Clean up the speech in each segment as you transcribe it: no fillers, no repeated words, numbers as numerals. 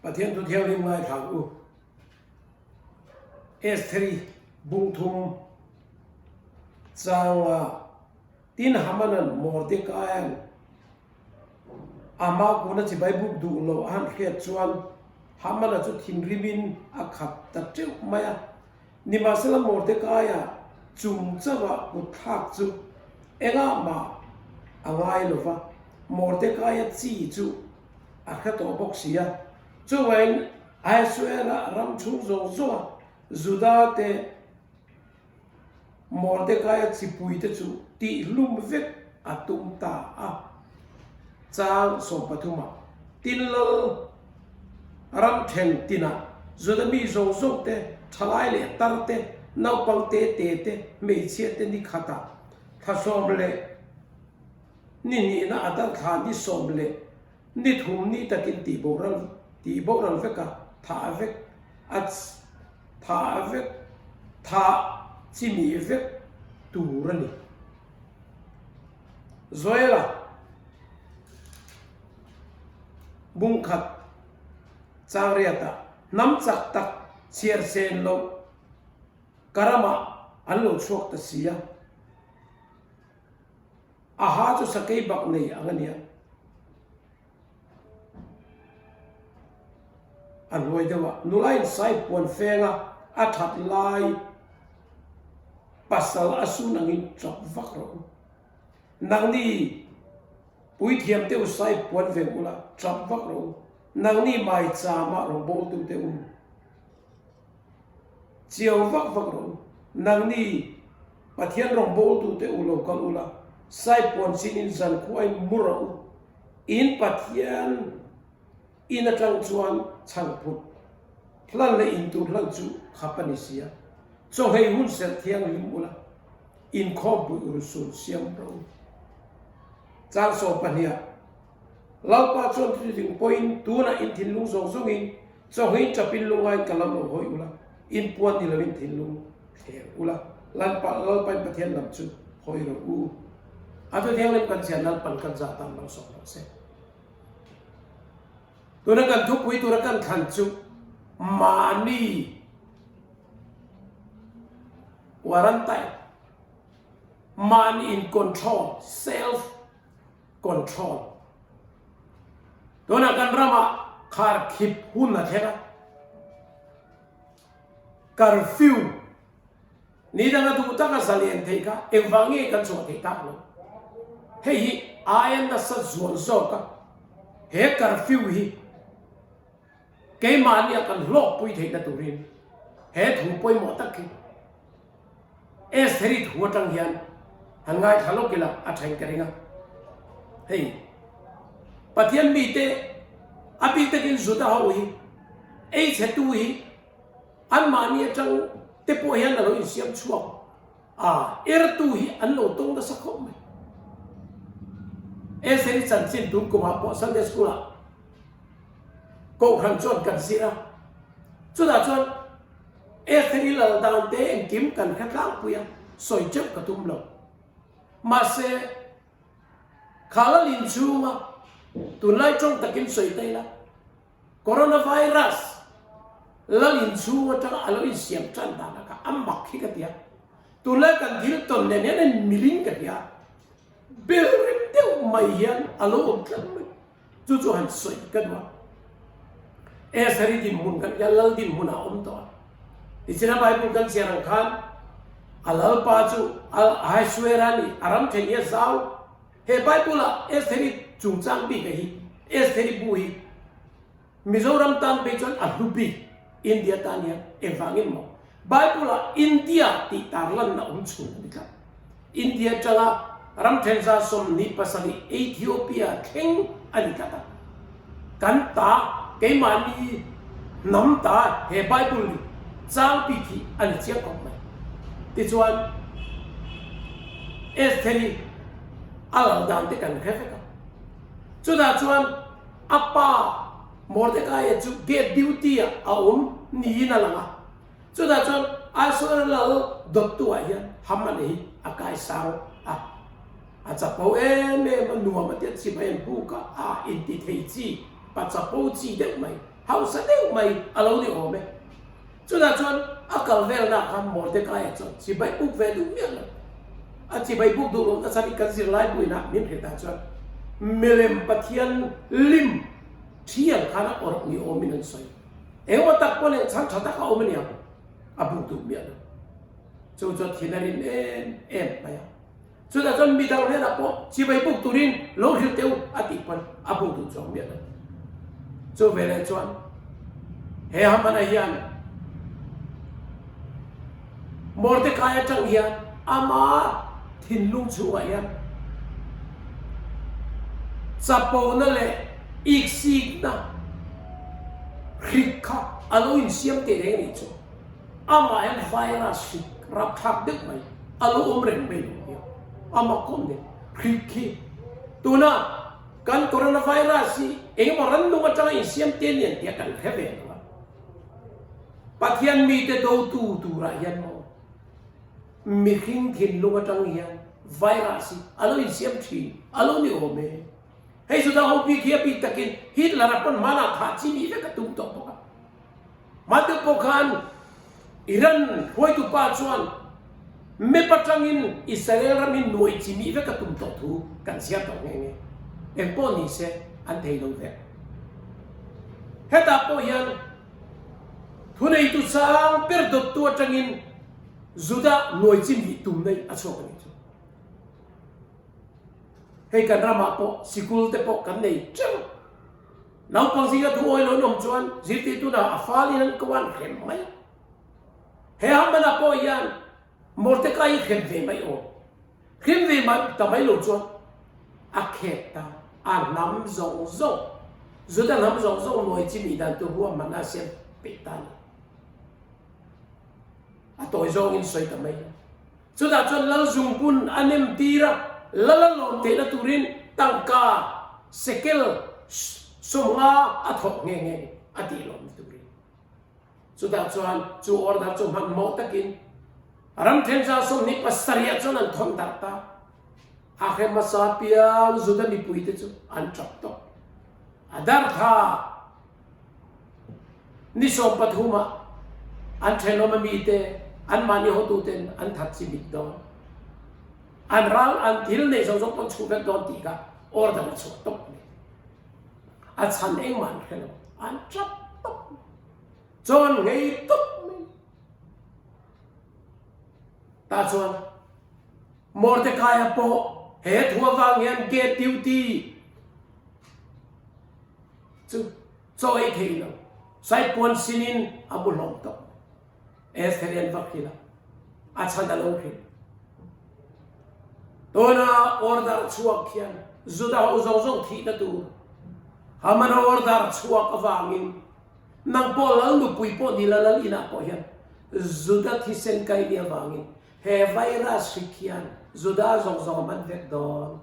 Pathian thu thianghlim ngaithla ang u. Estheri bung thum changa tin Hamanan Mordekaia'n a hma kuna chibai buk duh lo a han hriat chuan Hamana chu thinrimin a khat ta teuh mai a. Nimahsela Mordekaia chung chauha kut thlak chu engah mah a ngai lo va, Mordekaia chi chu a hre tawh bawk si a. Chuvangin Ahasuera ram chhung zawng zawnga Juda te Mordekaia chipuite chu tihhlum vek a tum ta a. Chang sawmpathumah tin lal ram then tinah Juda mi zawng zawng te, thalai leh tar te, naupang te te te, hmeichhia te ni khatah thla sawm leh ni hnihna a dar thla ni sawm leh Ni thum ni takin tih boral tih boral vek a, thah vek a thah vek thah chi mih vek tur a ni. Joela bungkhat changriatah hnam chak tak chhiar sen loh ka ramah an lo chhuak ta si a. A ha chu sakei bak nei ang a nia. A hnuai deuh a, nula in sai puan feng a, a that lai pasal a sun angin chawp vak rawh u. Nangni puithiam te u sai puan veng ula, chawp vak rawh u. Nangni maichama rawngbawltu te u. Chiau vak vak rawh u. Nangni Pathian rawngbawltute u lo kal ula, saipuan chinin zankhuain mu rawh u. In Pathian in atang chuan chhangphut hlan leh intur hlan chu khap a ni si a. Chawhei hun serh thianghlim ula, inkhawm pui urhsun siam rawh u. Chang sawm pahniha Lalpa chuan thutling pawhin tunah in thinlung zawng zawngin Chawngin chapin lungain ka lam lo hawi ula, in puan ni loin thinlung thler ula, Lalpa, Lalpain Pathian lam chu hawi rawh u. A thu thianghlim kan chhiat Lalpan kan zah tan lo sawm rawh se. Tuna kan thupui tura kan thlan chu mahni quarantine, mahni in control, self control. Tunah kan ramah kharkhip hun a thleng a, curfew ni danga duh taka zalen theih kha engvang nge kan chhuah theih tak lo. Hei hi aia nasa zual zawk a, he curfew hi keimahnia kan hlawkpui theihna turin he thu pawimawh tak hi Estheri thu atang hian han ngaithla lawk ila a thain ka ring a. Hei, Pathian mite a bik takin Juda ho hi ei chhetu hi anmahni atang te pawh hian a lo insiam chhuak a, ertu hi an lo tawng nasa khawp mai. Estheri chanchin tun kumah pawh Sunday School ah Kohhran chuan kan zir a, chutah chuan Etheri lal dan te engkim kan hre tlangpui a, sawi teuh ka tum lo. Mahse, kha lal inchhunga tunlai tawng takin sawi ta ila, Coronavirus lal inchhung atanga a lo insiam tan dan a kha a mak hi ka ti a. Tunlai kan thil tawn nen hian a inmilin ka hria a, bel rim deuh mai hian a lo awm tlat mai. Chu chu han sawi ka duh a. Estheri dinhmun kan tia lal dinhmun ah a awm tawh a. Tichina Bible kan chhiar ang khan a lalpa chu Ahasuera a ni, a ram then hi a zau. He Bible ah Estheri chungchang bik a hi, Estheri bu hi Mizoram tan phei chuan a hlu bik India tan hian engvangin maw? Bible ah India tih tarlanna awm chhun a ni tlat. India atanga ram thenza 27 Ethiopia thleng a ni tlat a. Kan ta keimahni hnam ta he Bible ni chang bik hi a ni chiang khawp mai. Tichuan Estheri a lal dan te kan hre vek a. Chutah chuan A pa Mordekaia chu gate duty ah a awm niin a lang a, chutah chuan Ahasuera lal dawttu-ah hian Haman hi a kaisang a, a chapo em em a, nuam a tia chim a en buk a, a inti thei chi. Pa chapo chi deuh mai, hausa deuh mai a lo ni awm e. Chutah chuan a kal velna khan Mordekaia chuan chibai buk ve duh miah lo. A chibai buk duh lohna chhan hi kan zirlai buinah min hrilh dan chuan milem Pathian lim thian khan a awrh ni awmin an sawi. Engemaw tak pawh leh chhan tha tak a awm a niang, a buk duh miah lo. Chu chuan thin a rim em em mai a. Chutah chuan midang hnenah pawh chibai buk turin lo hrilh teh u a tih pawn a buk duh chuang miah lo. Chu veleh chuan he Hamana hian Mordecai atang hian ama thinlung chhungah hian chapona leh iksikna hrik kha a lo insiam teh reng a nih chu. Amah hian virus hrik rapthlak deuh mai a lo awm reng mai lo nia. A mak awm nen hrik hi tuna kan coronavirus hi engemaw rannung atanga insiam te nen tia kan hre ve lo a. Pathian mite dotu turah hian maw mihring thinlung atang hian virus hi a lo insiam thin a lo ni awm e. Hei Juda ho bik hi a bik takin Hitler a pawn hmanah thah chi nih vek a tum tawh bawk a. Hmanduh pawh khan Iran hruaitu pa chuan map atangin Israel ram hi nuai chi mih vek a tum tawh thu kan chhiar tawh nghe nghe. Eng pawh ni se an thei lo vek. Hetah pawh hian thuneitu sang ber dawttu atangin Judah nuai chi mih tum nei a chhuak a nih chu. Hei kan ramah pawh sikul te pawh kan nei teuh. Naupang zinga thu awi lo an awm chuan zirtirtu hna a falin an ko an hrem mai. He Hamana pawh hian Mordecai hi hrem ve mai aw. Hrem ve mai ta mai lo chuan a khek ta, a hnam zawng zawng, Juda hnam zawng zawng nawi chi mih dan tur ruahmanna a siam peih ta a ni. A tawi zawngin sawi ta mai lo. Chutah chuan lal zungbun a nem tir a, lal a lawm theihna turin tangka sekel sawmnga a thawk nghe nghe a tih lawmna turin. Chutah chuan chu order chu hmanhmawh takin ram thenza 27 ah chuan an thawn darh ta. A hre hmasa piang Juda mipuite chu an tap tawh. A dartha. Ni 13 ah an thenawm a mite anmahni hotuten an that chi bik dawn. An ral an thil neih zawng zawng pawn chhuh vek dawn tih kha order a chhuah tawp a ni. A chhan engmah an hre lo. An tap tawp mai. Chawn ngei tawp mai. Tah chuan Mordecai-a pawh he thu avang hian gate duty Chu chaw ei thei lo, saipuan sinin a mu hlawm tawh mai. Esther hian va hrilh a, a chhan a lo hrilh. Tuna order chhuak hian Juda ho zawng zawng thihna tur Haman order chhuak avangin nang pawh lal nupui pawh ni la lal inah pawh hian Juda thisen kai ni avangin he virus hrik hian Juda zawng zawng a man vek dawn.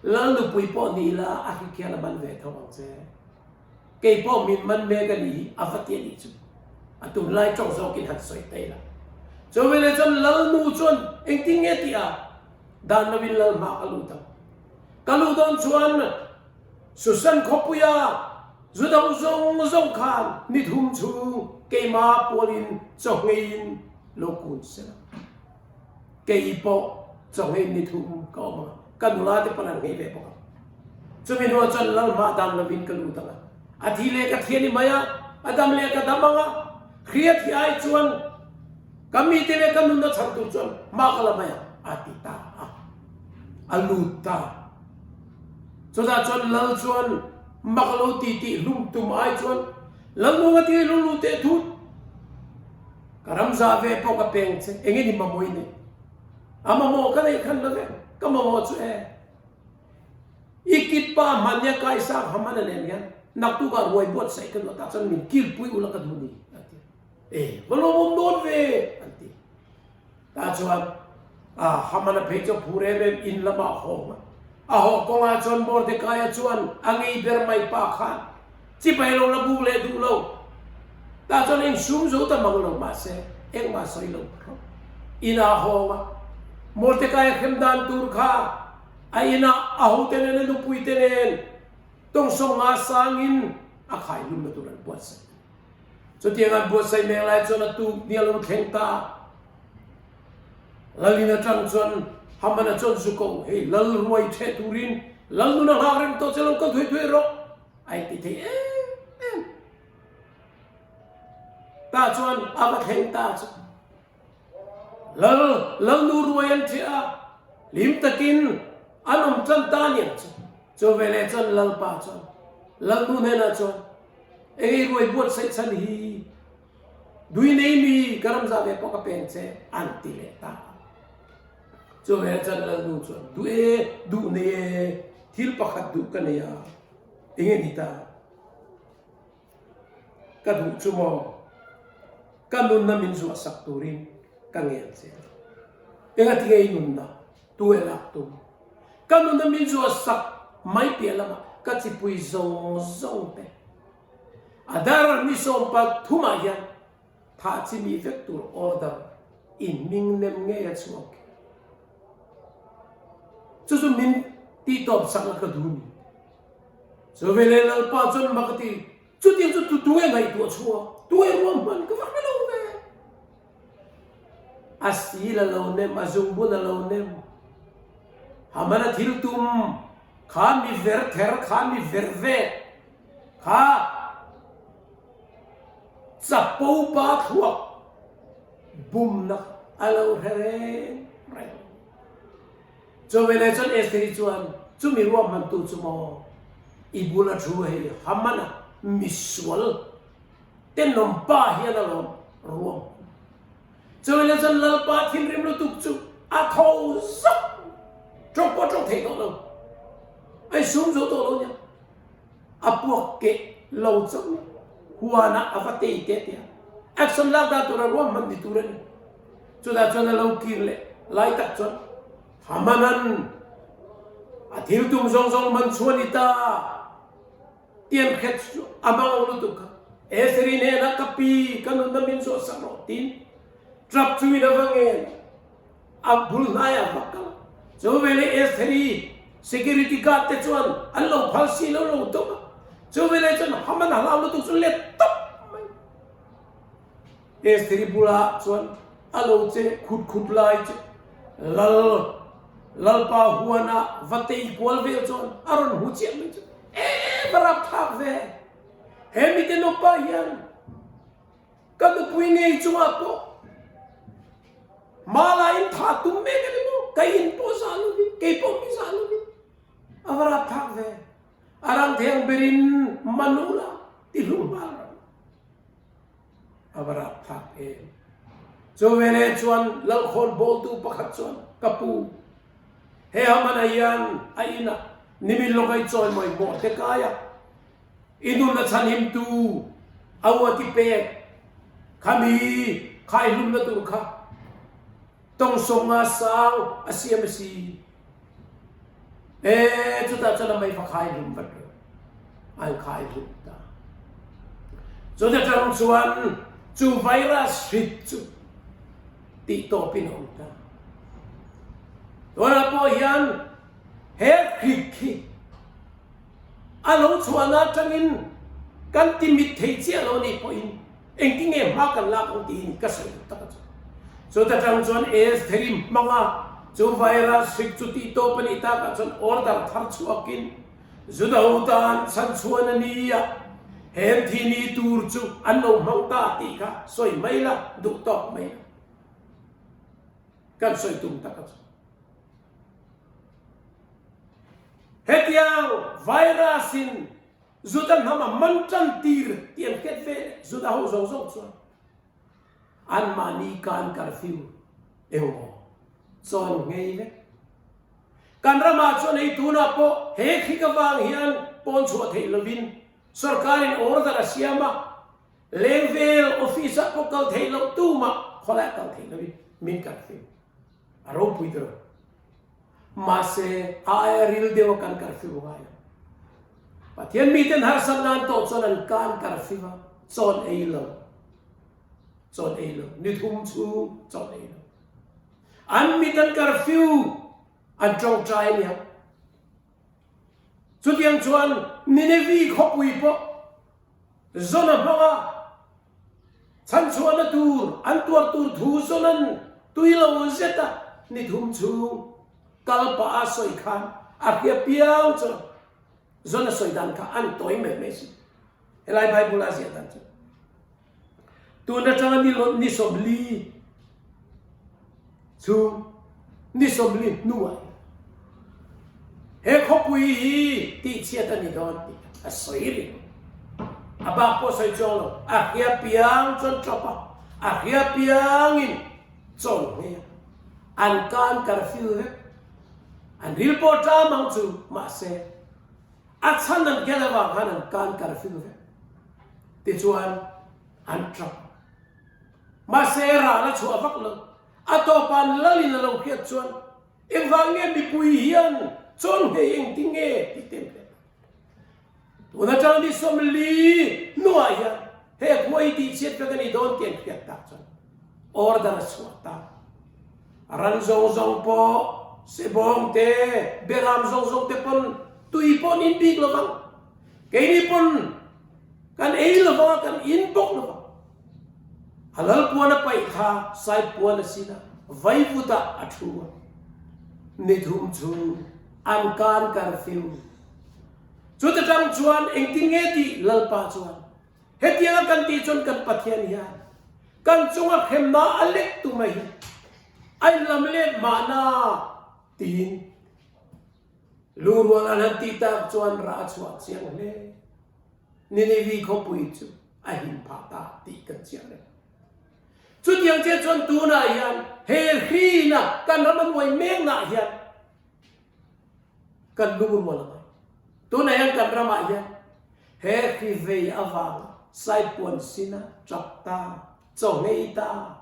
Lal nupui pawh ni ila a hrik hian a man ve tho ang che. Kei pawh min man mek a nih hi a va ti a nih chu. A tunlai tawng zawkin han sawi ta ila. Chu veleh chuan Lal nu chuan engtin nge tih a dan lovin Lal hma ka lut ang. Ka luh dawn chuan Susan khawpuia zu do zawng zawng khan ni thum chhung keimah pualin chaw ngeiin lo kun sela. Kei pawh chawnghei ni thum ka awm a, ka nula te pawn an nghei ve bawk a. Chumi hnuah chuan lal hma dam lovin ka lut ang a, a thi leh ka thi a ni mai a, a dam leh ka dam ang a, hria thi ai chuan ka mite leh ka nunna chhan tur chuan hma ka la mai ang, a ti ta a, a lut ta. Chutah chuan lal chuan mak a lo ti tih hlum tum ai chuan lal nunga ti hlum lut teh thut. Ka ram zah ve pawh ka peng che, eng nge ni mamawh i neih? A mamawh ka neih khan lo ve, ka mamawh chu e. I kit pa hmania Kaisar Hamana nen hian naktukah ruai buatsaih ka duh a, tah chuan min kilpui ula ka duh ni, a ti. E, va lawmawm dawn ve, an ti. Tah chuan a Hamana phei chu a phur em em, in lamah a hawng a. A haw kawngah chuan Mordekaia chuan a ngei ber mai pa khan chibai lo la buk leh duh lo. Tah chuan insum zo ta mang lo mahse engmah sawi lo phawt. Inah a hawng a, Mordekaia hrem dan tur kha a inah a hote nen a nupuite nen tawngsawng nga sangin. A khaihlumna tur an buatsaih a ni. Chutiang an buatsaih mek lai chuan a tuk ni a lo thleng ta a. Lalin atang chuan Hamana chuan zu ko, Hei lal ruai ṭheh turin lal nun a nghak reng tawh che lo kal thuai thuai rawh, a inti thei em em. Tah chuan a va thleng ta chu. Lal, lalnu ruai an ṭheh a, hlim takin an awm ṭan ta aniang chu. Chu veleh chuan Lalpa chuan Lalnu hnenah chuan, Ei ruai buatsaih chhan hi dui nei mi ka ram zah ve pawh ka peng che, an ti leh ta a. Chu veleh chuan Lalnu chuan, Duh e, duh nei e, thil pakhat duh ka nei a, enge ni ta? Ka duh chu maw? Ka nunna min zuahsak turin ka ngen che. Engati nge i nunna tu e lak tum? Ka nunna min zuahsak mai piah lamah ka chipui zawng zawng te a dar ni sawmpa thumah hian thah chi mi vek tur order in hming nem ngei a chhuak. Chu chu min tihtawp sak la ka duh ni. Chu veleh Lalpa chuan mak a ti, Chutiang chu tu tunge ngaihtuah chhuak, tunge ruahman ka va hre lo ve. A sil a lo nem, a zungbun a lo nem. Hamana thil tum kha mi ver ther, kha mi ver vet, kha chapo pa thluak bumna a lo hre reng reng. Chuveleh chuan Estheri chuan, Chumi ruahmantu chu maw i bula thu hei Hamana misual tenawm pa hian a lawm ruahman. Chuveleh chuan Lalpa thinrim lutuk chu a tho zauh, tawk pawh tawk thei tawh lo, a insum zo tawh lo nia, a puak keh lo chauh nia, huanah a va tei teh teh a, action lak dan tura ruahman ni tur a ni. Chutah chuan a lo kir leh lai tak chuan Hamanan a thil tum zawng zawng man chhuan i ta tian hret chu a mang ang lutuk kha. Estheri hnenah ka pi ka nunna min zawh sak rawh tiin trap chungin a va ngen a bul hnaiah a va kal. Chu veleh Estheri security guard te chuan an lo phal si lo lo dawm a. Chu veleh chuan Haman a hlau lutuk chu let tawp mai. Estheri bulah chuan a lo che khut khut lai chu Lal, Lalpa huana va tei kual vel chuan a rawn hmu chiah mai chu, E, va rap thlak ve! He mite nupa hian ka nupui ngei chungah pawh hma in tha tum mek a ni maw? Ka in pawh zah lovin, kei pawh mi zah lovin a va rap thlak ve! A rang thei ang berin man ula ti hlum nghal rawh. A va rap thlak em. Chu veleh chuan Lalkhawn bawltu pakhat chuan, Ka pu, he Hamana hian a inah nimin lawk a i chawimawi Mordecai a, i nunna chhanhimtu a uati pek khami khaihlumna tur kha tawngsawmnga sang a siam a si. E, chutah chuan a mei va khai hlum vat lo. An khai hlum ta. Chuta tang chuan chu virus hrit chu tih tawpin a awm ta. Tunah pawh hian he hrit hi a lo chhuahna atangin kan ti mit thei chiah lo nih pawhin Engtin nge hma kan lak ang tiin ka sawi duh tak a chu. Chuta tang chuan Estheri hmanga chu virus hrik chu tih tawp a nih takah chuan order thar chhuakin Juda ho tan chhanchhuan a ni a, heng thi ni tur chu an lo hmang ta tih kha sawi mai la, duh tawk mai la. Kan sawi tum tak a chu. Hetiang virus in Juda hnam a man tan tir tih an hriat ve leh Juda ho zawng zawng chuan anmahni kan curfew engmaw chawn nghei vek. Kan ramah chuan hei tunah pawh he khik avang hian pawn chhuah theih lovin sorkarin order a siam a, leng vel office ah pawh kal theih loh tumah khawlai kal theih lovin min curfew a ropui ber. Mahse, a aia ril deuh a kan curfew ngai lo. Pathian miten harsatna an tawh chuan an kan curfew a, chawn ei lo. Chawn ei lo. Ni thum chhung chawn ei lo. An mit an curfew, an tawngtai ania. Chutiang chuan Ninevi khawpui pawh. Zona hmanga chhanchhuahna tur an tuar tur thu Zona'n tui lo zeta ni thum chhung kal pah a sawi khan a hria piang chuan Zona sawi dan kha an tawi mai mai si. Helai Bible a ziah dan chu. Tun atanga ni ni 40 chhung ni 40 hnuah he khawpui hi tihchhiat a ni dawn tih a sawi reng. A bak pawh sawi chuang lo. A hria piang chuan tap a, a hria piangin chawn nghei a. An kan curfew vek. An ril pawh ṭam ang chu mahse a chhan an kel avang khan an kan curfew vek. Tichuan an ṭap. Mahse ral a chhuah vak lo. A tawpa'n lalin a lo hriat chuan engvang nge mipui hian chawn nghei engtin nge tih te an hriat a. Tun atang ni 40 hnuah hian he khua hi tihchhiat vek a ni dawn tih an hriat tak chuan order a chhuah ta. Ran zawng zawng pawh, sebawng te, beram zawng zawng te pawn tui pawh an in bik lo vang. Keini pawn kan ei lo vang a, kan in bawk lo vang. A lal puan a paih kha sai puan a sin a, vaivutah a thu a. Ni thum chu an kan curfew. Chuta tang chuan engtin nge tih Lalpa chuan hetianga kan tih chuan kan Pathian hian kan chunga hremna a lek tu mai hi a inlam let mahna tiin lungrual an han tih tak chuan rah a chhuah chiang hle. Ninivi khawpui chu a him phah ta tih kan chiah reng. Chutiang chiah chuan tunah hian he hrina kan ram a nuai meknaah hian kan lungrual a ngai. Tunah hian kan ramah hian he hri vei avanga saipuan sina tap ta, chawngei ta,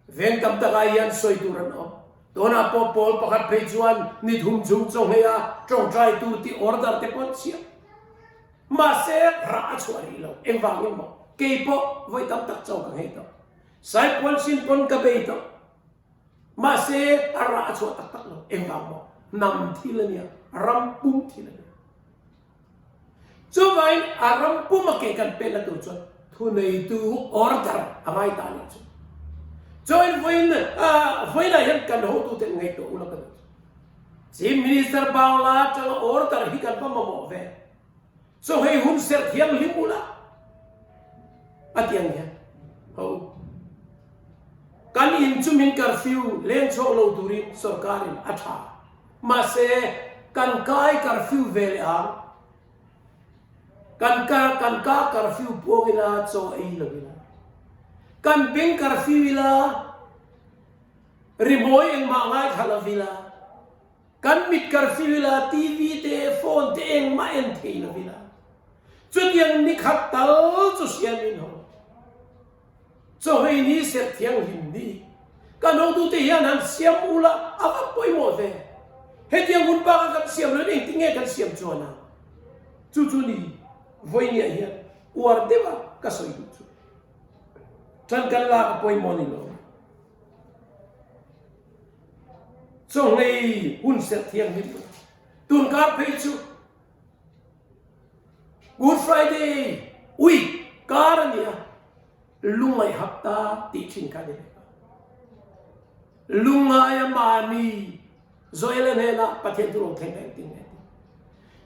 veng tam takah hian sawi tur an awm. Tunah pawh pawl pakhat phei chuan ni thum chung chawngei a tawngtai tur tih order te pawh an chhiah. Mahse rah a chhuah rih lo. Engvangin maw? Kei pawh vawi tam tak chaw ka nghei tawh. Saipuan sin pawn ka bei tawh. Mahse, a rah a chhuah tak tak lo. Engvang maw? Hnam thil a nia, ram pum thil a nia. Chuvangin a ram pum a ke kan penna tur chuan thuneitu order a ngai ta nih chu. Chuan vawiin vawiinah hian kan hotute ngaihtuah ula ka duh chu. Chief Minister Bangla atanga order hi kan va mamawh ve. Chaw hei hun serh thianghlim ula a ti ang hian ho kan in chu min curfew leng chhuak lo turin sorkarin a tha mahse kan kai curfew ve leh ang kan ka kan ka curfew puang ila chaw ei lo ila kan beng curfew ila rimawi engmah ngaithla lo ila Kan mit curfew ila, TV te, phone te engmah en thei lo ila, chutiang ni khat tal chu siamin ho. Chawhmei ni serh thianghlim ni. Kan hotute hian han siam ula a va pawimawh ve. Hetiang hun baka kan siam loin engtin nge kan siam chuan a? Chu chu ni vawinia hian uar deuha ka sawi duh chu. Tan kan lak a pawimawh ni lo. Chawnghei hun serh thianghlim ula. Tunkar phei chu Good Friday week kar a ni a, lungngaih hapta tih thin kha a ni leh a. Lungngaia mahni Joel-a hnenah Pathian thu lo thleng ta engtin nge tih.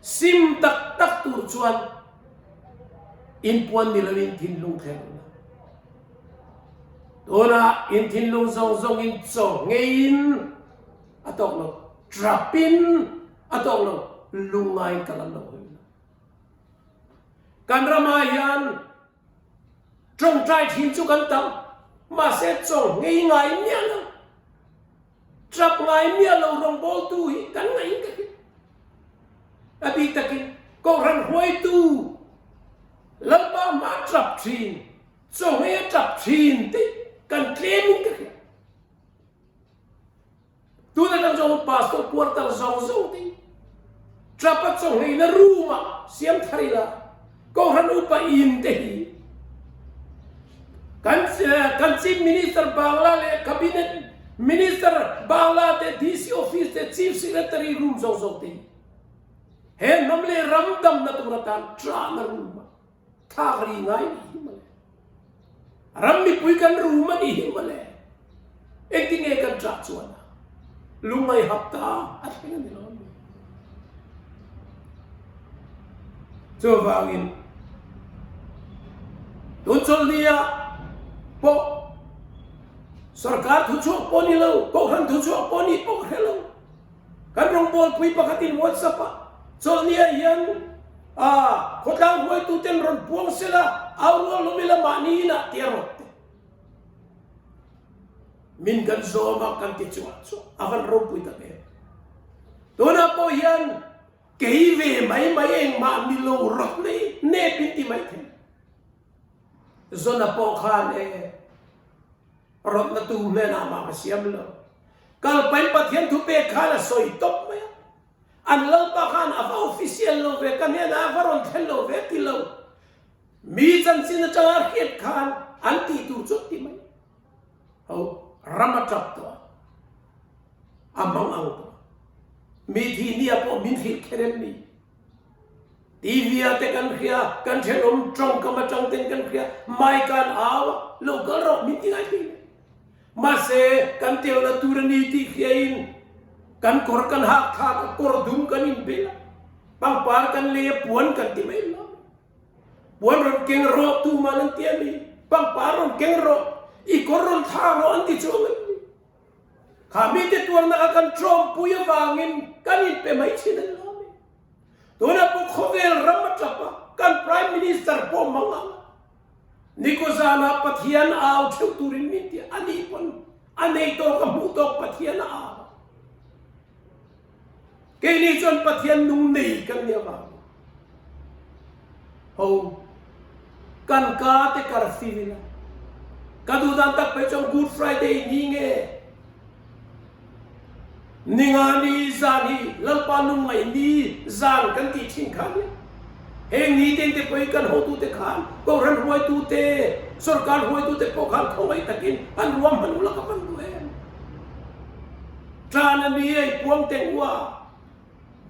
Sim tak tak tur chuan inpuan ni loin thinlung thleng ula. Tunah in thinlung zawng zawngin chaw ngeiin a tawk lo, trapin a tawk lo, lungngai ka lam lo hawi ula. Kan ramah hian tawngtai thin chu kan tam, mahse chaw ngei ngai miah lo. Trap ngai miah lo rawngbawltu hi kan ngaih in ka hria. A bik takin Kohhran hruaitu Lalpa hma trap thin, chawhmeh a trap thin tih kan tlem in ka hria. Tun atang chuan pastor quarter zawng zawng te hi trap a chawhmehna room ah siam thar ila Kohhran upa in te hi kan kan Chief Minister Bangla leh Cabinet Minister Bangla te DC Office te Chief Secretary room zawng zawng te hi he hnam leh ram damna tur atan trahna room a. Thlak ri ngai nih hi mawle. Ram mipui kan rum a nih hi mawle. Engtin nge kan ṭah chuan a? Lungngai hapta a thleng a ni lo ami? Chuvangin tun chawlhni ah pawh sorkar thuchhuak pawh ni lo, kohhran thuchhuak pawh nih pawh ka hre lo. Kan rawngbawlpui pakhatin WhatsApp ah chawlhni ah hian khawtlang hruaituten rawn puang sela, au rual hlawm ila mahni inah tia rawt te. Min kan zawm a kan ti chuah chuah a van ropui tak em. Tunah pawh hian kei ve mai mai engmah ni lo rawt nei nep in ti mai thei. Zona pawh khan e rawtna tu hnenah mah ka siam lo. Kalpain Pathian thu pek khan a sawi tawp mai a. An Lalpa khan a va official lo ve, ka hnenah a va rawn thlen lo ve ti lo. Mi chanchin atanga hriat khan an tih tur chu an ti mai. Ho, ram a tap tawh a, a mang ang tawh a. Mi thih nia pawh min hrilh kher em ni? TV ah te kan hria, kan thenawm tawngkam atang ten kan hria, mic ah an au a, lo kal rawh min ti ngai thei lo. Mahse, kan telna tur a ni tih hriain kan kawr kan hak thlak a, kawr dum kan inbel a, pangpar kan lei a, puan kan ti mai lo. Puan rawn keng rawh tuman an ti a ni, pangpar rawn keng rawh, i kawr rawn thlak rawh an ti chuang em ni? Kha mite tuarna kha kan tlawmpui avangin kan inpe mai thin a ni lo a ni. Tunah pawh khawvel ram a tap a, kan Prime Minister pawh mang ang a. Niko zanah Pathian au theuh turin min ti a, ani pawn a nei tawk a hmuh tawk Pathian a au a. Keini chuan Pathian nung nei kan nih avangin ho kan ka te kar fim ila, ka duh dan tak phei chuan Good Friday ni nge Ninga ni zan hi Lalpa lungngaih ni zan kan tih thin kha nia. Heng ni te te pawh hi kan hotute khan Kohhran hruaitute, sorkar hruaitute pawh khan khawngaih takin an ruahman ula ka van duh em. Tan a ni ei puang teng ua,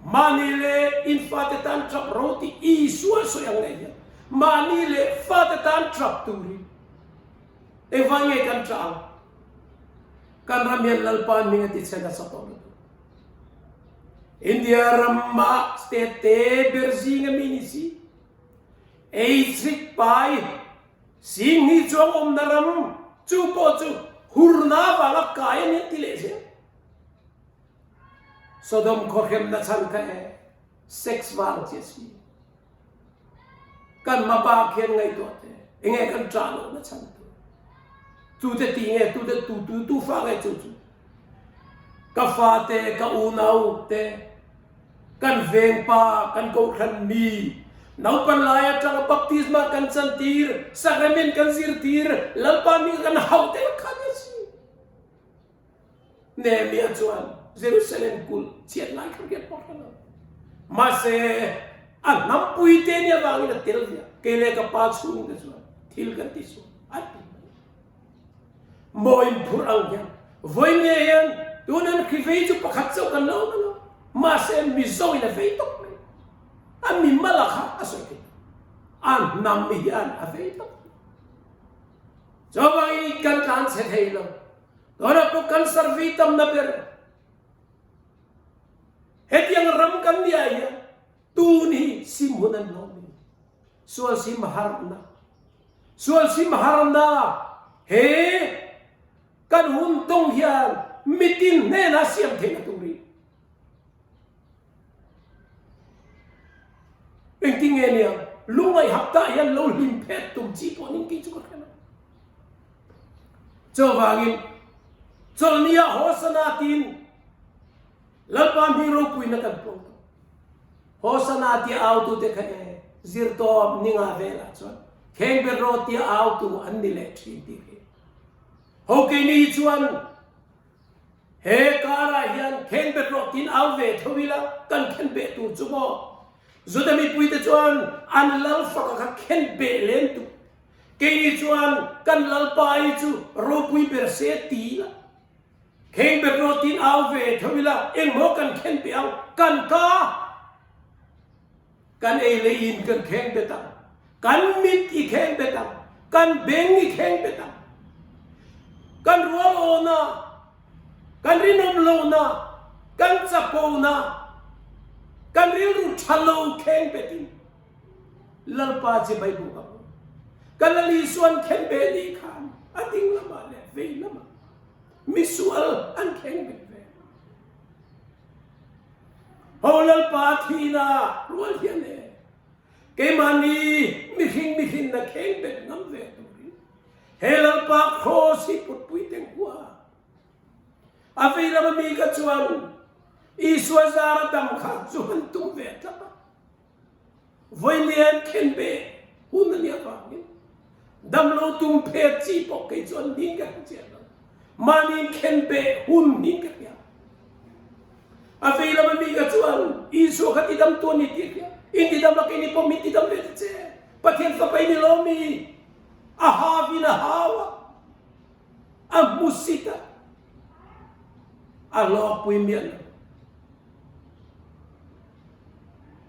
mahni leh in fate tan tap ro tih Isua sawi ang leh hian mahni leh fate tan tap turin engvang nge kan tah ang? Kan ram hian Lalpa hming a ti chhe nasa tawh lutuk. India ramah state te ber zing a mi ni si. Ei chhik pai sing hnih chuang awmna ram chu pawh chu hurna vanga kai a ni an ti leh zel. Sodom khuahremna chhan kha e sex vang chi a si. Kan hmabak hian ngaihtuah te enge kan ṭah lohna chhan tur. Tute ti nge tute tu tu tu fa nge chu chu. Ka fa te ka unau te kan veng pa kan kohhran mi naupan lai atanga baptisma kan chantir sacrament kan zirtir Lalpa hming kan hauh te kha nia si. Nehemiah chuan Jerusalem kulh chhiat lai kha riat pawh hre lo. Mahse, a hnampui te nia vangin a tel viah. Kei leh ka pa chhungte chuan thil kan ti sual a ti mai. Maw inphurh ang hian vawi nge hian tun an hri vei chu pakhat chauh kan lo awm alo. Mahse, Mizo in a vei tawp mai. A mimala kha a sawi thei lo. A hnam hian a vei tawp mai. Chuvangin kan tlan chhe thei lo. Tunah pawh cancer vei tamna ber hetiang ram kan nih ah hian tun hi sim hun an hlawm hi. Sual sim harna. Sual sim harna he kan hun tawng hian mitin hnenah siam theihna tur hi. Engtin nge nia lungngaih haptah hian lo hlim phet tum chi pawh ning kei chu ka hre lo. Chuvangin chawlhni ah Hosana tiin Lalpa hming ropuina kan puang tawh. Hosana tia autute kha e zirtawp ninga velah chuan Khengbetro tia autu an ni leh thin tih hi. Ho keini hi chuan He karah hian khengbet rawh tiin au ve tho ila kan khenbeh tur chu maw? Juda mipuite chuan an lal faka kha khenbeh len tuk. Keini chuan kan lalpa hi chu ropui ber se ti ila khengbet rawh tiin au ve tho ila engmaw kan khenbeh ang? Kan ka! Kan ei leh in kan khengbet ang. Kan mit i kheng bet ang, kan beng i kheng bet ang. Kan rual awna, kan rinawm lohna, kan chapona, kan rilru tha lo kheng betin Lalpa chibai buk ang u. Kan Lal Isuan khen beh ni khan a ding lamah leh vei lamah misual an kheng bet ve. Ho Lalpa thihna rual hian e Keimahni mihring mihrinna kheng bet ngam ve turin he Lalpa Kraws hi putpui teng hua. A vei lama mi ka chuan Isua zara dam kha chu han tum ve tlat a. Vawilian khen ve hun a nih avangin damlo tum phet chi pawh kei chuan nin ka hre chiah lo. Mahni khen beh hun nin ka hria. A vei lama mi ka chuan Isua kha tidam tu a ni tih a hria. In tidam a keini pawh min tidam ve ta che. Pathian fapa i ni lo mi? A hau in a hau a, a hmusit a, a hlawkpui miah lo.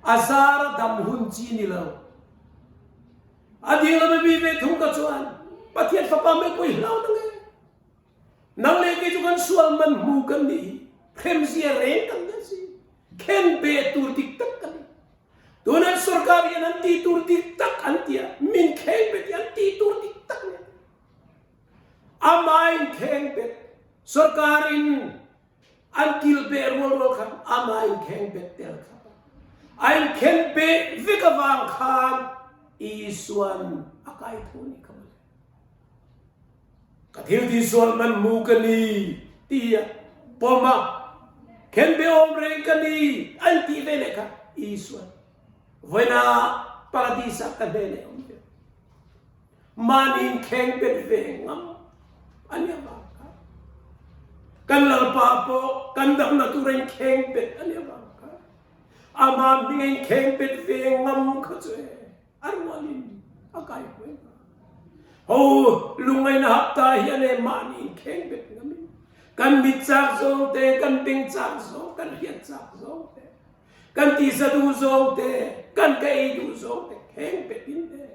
A zar a dam hun chi ni lo. A ding lama mi ve thung ka chuan Pathian fapa mei pawh i hlau nang e. Nang leh kei chu kan sual man hmu kan nih hi hremzia reng kan ni a si. Khen beh tur dik tak kan ni. Tun an sorkar hian an tih tur dik tak an ti a, min kheng bet hi an tih tur dik tak ni. Amah in kheng bet, sorkar in An kil beh rual rual khan amah in kheng bet tel kha. A in khen beh vek avang khan Isuan a kai tho ni kha mawle. Ka thil ti sual man mu ka ni ti a pawm a, khen beh awm reng ka ni an tih ve leh kha Isuan vawiina paradis ah ka hne leh awm ve. Mahni in kheng bet ve ngam a nia vang kha. Kan Lalpa pawh kan damna tura in kheng bet a nia vang kha. Ama hming a in kheng bet ve ngam kha chu e a rualin a kai huai vang. Ho lungngaihna hapta hian e mahni in kheng bet ngamin kan mit chak zawng te, kan beng chak zawng, kan hriat chak zawng te, kan tisa duh zawng te, kan ka ei duh zawng te kheng bet in e.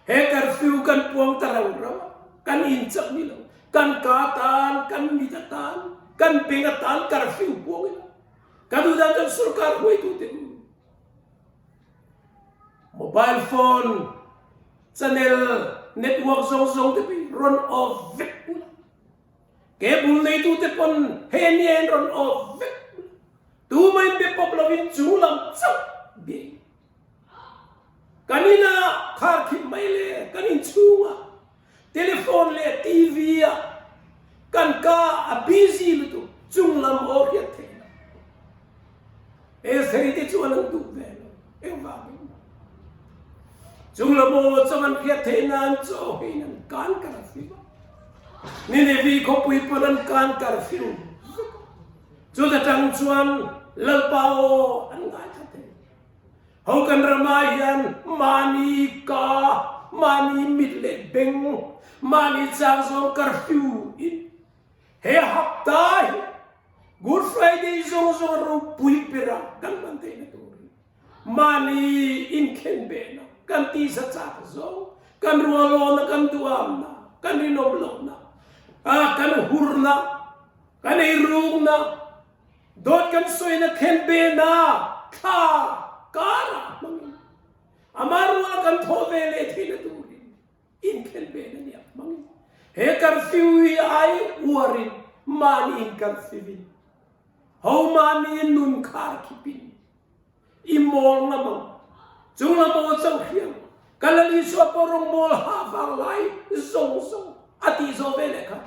He curfew kan puang ta rau rau a, kan in chauh ni lo, kan ka tan, kan mit atan, kan beng atan curfew puang ila. Kan duhdan chuan sorkar hruaitute u mobile phone channel network zawng zawng te pawh hi rawn off vek ula. Cable neitute pawn he nia in rawn off vek ula. Tumah in be pawp lovin chunglam chauh bia in. Kan inah kharkhip mai le kan inchhungah telephone leh TV ah kan ka a busy lutuk chunglam aw hriat theih loh. Estheri te chuan an duh ve lo engvangin mah. Chunglam aw chang an hriat theih nan chaw hein an kan kar fiu a. Ninevi khawpui pawn an kan kar fiu vek a. Chuta tang chuan Lalpa aw an ngaithla thei. Ho kan ramah hian mahni ka, mahni mit leh beng, mahni chang zawng curfew in he hapta hi Good Friday zawng zawng ropui bera kan hman theihna turin mahni inkhenbehna, kan tisa chak zawng, kan rualawna, kan duhamna, kan rinawm lohna, kan hurna, kan eirukna, Dawt kan sawina khenbehna thla karah hmangin amah ruala kan thawh ve leh theihna turin inkhenbehna nia hmangin he curfew hi ai uarin mahni in curfew in ho mahni nun khar khipin I mawl ngam ang. Chung lam aw chauh hriam. Ka Lal Isua pawh rawngbawl hah vang lai zawng zawng a tih zawh ve leh kha.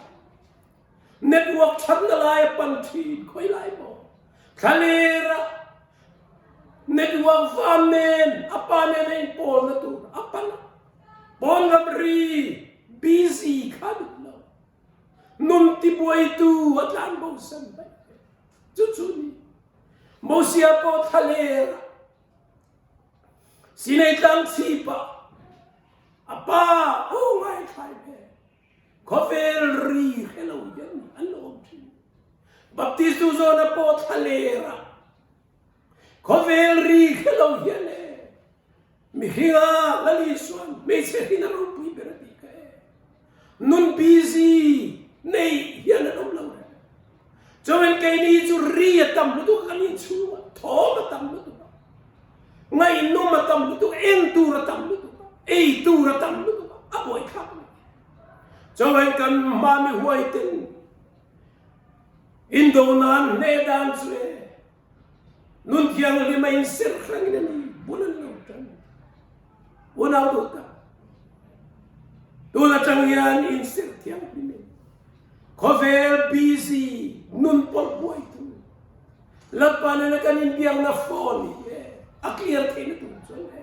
Network thatna lai a pan thin khawi lai maw? Thlaler ah network van nen a pa nen a inpawlna tur a pan a. Pawn lam ri busy kha duh lo. Nun tibuaitu a tlan bosan daih. Chu chu ni. Mosia pawh thlaler ah Sinai tlang chhip ah a pa aw ngaithlai ve khawvel ri hre lo hian an lo awm thin. Baptistu zawna pawh thlaler ah khawvel ri hre lo hian e. Mihringa Lal Isuan hmeichhe hrin a ropui ber a tih kha e. Nun busy nei hian an awm lo reng. Chuan keini chu ri a tam lutuk a kan inchhung a, thawm a tam lutuk a, ngaihnawm a tam lutuk a, en tur a tam lutuk a, ei tur a tam lutuk a, a buaithlak mai. Chuan kan hma mi huai ten indo nan hneh dan chu e Nun thianghlim a inserh hrangin a ni, bul an lo tan. Unau duh tak, tun atang hian inserh thianghlimin khawvel busy nun pawlh buai tu Lalpa nena kan inbiakna phone hi e a clear theihna tur chuan e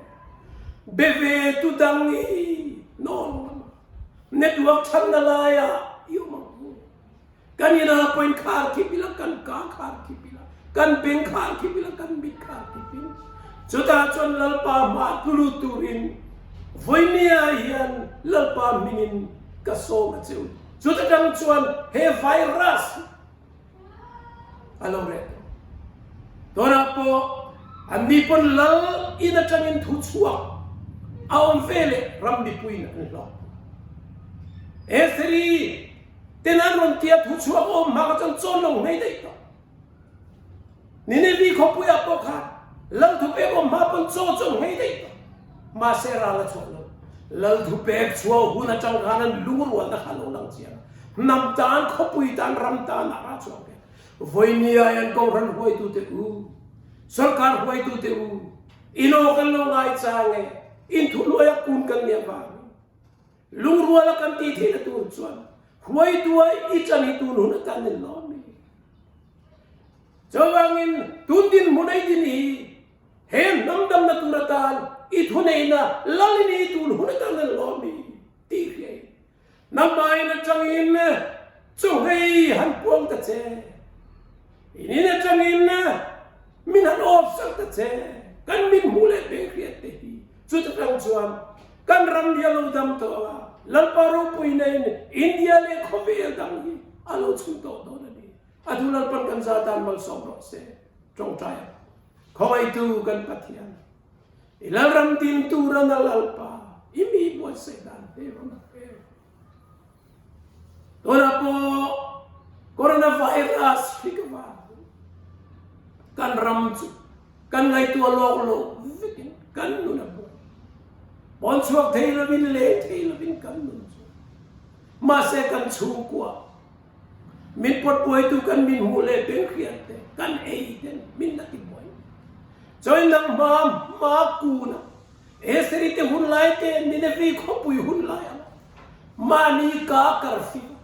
be ve tu dang hi nawn ngam a, network thatna laiah i awm ang u. Kan ina pawhin khar khip ila, kan ka khar khip ila, kan beng khar khip ila, kan mit khar khip in. Chutah chuan Lalpa hma tlu turin vawinia hian Lalpa hmingin ka sawm a che u. Chuta tang chuan he virus hi a lo reh tawh. Tunah pawh anni pawn Lal in atangin thu chhuak a awm ve leh ram mipuiin an hlawk. Estheri Ten an rawn tia thu chhuak awm hma kha chuan chawn lo ngei daih tawh. Ninevi khawpuiah pawh khan Lal thupek awm hma pawn chaw chu an ngei daih tawh. Mahse ral a chhuah lo. Lal thupek chhuah hun atang khan an lungrualna kha a lo lang chiang a. Hnam tan, khawpui tan, ram tan ah ral chhuak ve. Vawinia hian Kohhran huaitute u, Sorkar huaitute u, in aw kan lo ngai chang e, in thuhnuaia kun kan nih avangin. Lungruala kan tih theihna tur chuan hruaitua i chan hi tun hun atan in lawm i. Chuvangin tun dinhmun ei din hi he hnam damna tur atan i thuneihna lal i ni tun hun atan in lawm i tih hria i. Nangmahin atangin chawhei han puang ta che. In in atangin min han off sak ta che. Kan min hmuh leh beng hriat te hi chutatang chuan Kan ram hi a lo dam tawh a, Lalpa ropui neiin India leh khawvel dang hi a lo chhun tawh dawn a ni. A thu Lalpan kan za tan malsawm rawh se. Tawngtai ang. Khawngaitu kan Pathian, i Lalram din tura na Lalpa, i mi buatsaih dan te va mak em. Tunah pawh Coronavirus hri ka vang kan ram chu kan ngaihtuah lawk lo vekin kan nun a buai. Pawn chhuak thei lovin leng thei lovin kan nun chu. Mahse kan chhungkua min pawt buaitu kan min hmuh leh benghriat te kan ei ten min la ti buai. Chawi nang hma hma kuna Eseri te hun lai te Ninevi khawpui hun lai anga mahni ka karfing a,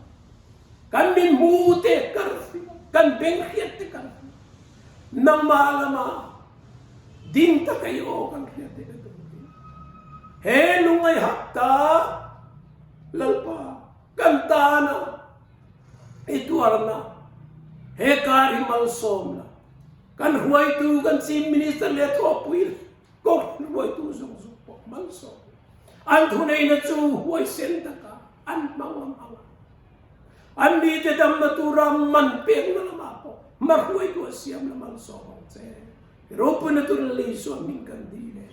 kan min hmu te karfing a, kan beng hriat te karfing a, nangmah lama ding taka i aw kan hriat theih na turin he lungngai hapta Lalpa kan tana i tuarna he kar hi malsawmna kan hruaitu kan Chief Minister leh thawhpui Kohhran hruaitu zawng zawng pawh malsawm an thuneihna chu huaisen taka an hmang ang ang a. An mite damna tura man pekna lamah pawh hma hruaitu a siam la malsawm ang che. I ropuina tur Lal Isua hming kan dil e.